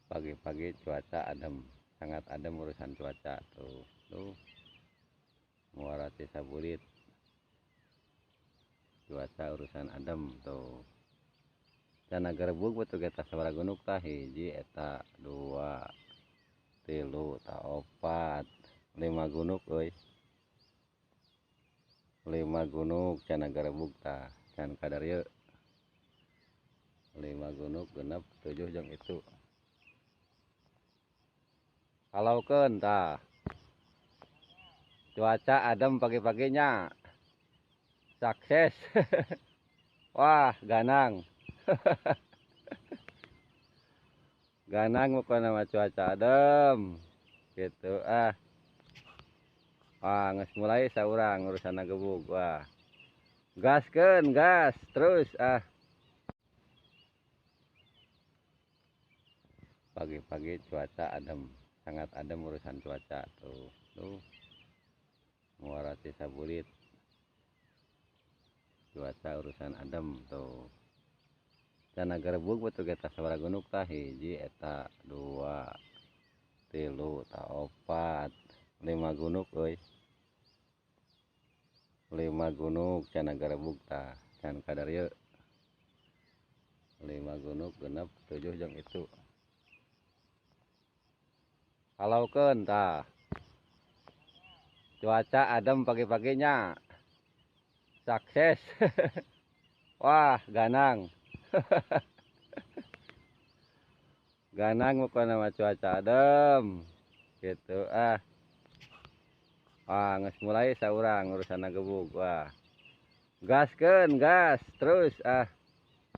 Pagi-pagi cuaca adem, sangat adem urusan cuaca tuh. Tuh Muara Cisabulit, cuaca urusan adem tuh. Cana gerebug betul kita sabaraha gunung tah, hiji eta 2 3 ta 4 5 gunung euy. 5 gunung cana gerebug tah, can kadar ieu. 5 gunung genep 7 jeung itu. Kalaukeun tah. Cuaca adem pagi-paginya. Sukses. Wah, ganang. Ganang bukan nama cuaca adem. Gitu ah. Wah, geus mulai saurang urusan gebug. Wah. Gaskeun, gas terus ah. Pagi-pagi cuaca adem, sangat adem urusan cuaca tuh. Tuh Muara Cisabulit, cuaca urusan adem tuh. Cana gerebug betul kita sabaraha gunung tah, hiji eta 2 3 ta 4 5 gunung euy. 5 gunung cana gerebug tah, can kadar ieu. 5 gunung genep 7 jeung itu. Kalaukeun tah. Cuaca adem pagi-paginya. Sukses. Wah, ganang. Ganang bukan nama cuaca adem. Gitu ah. Wah, geus mulai saurang urusan gebug. Wah. Gaskeun, gas terus ah.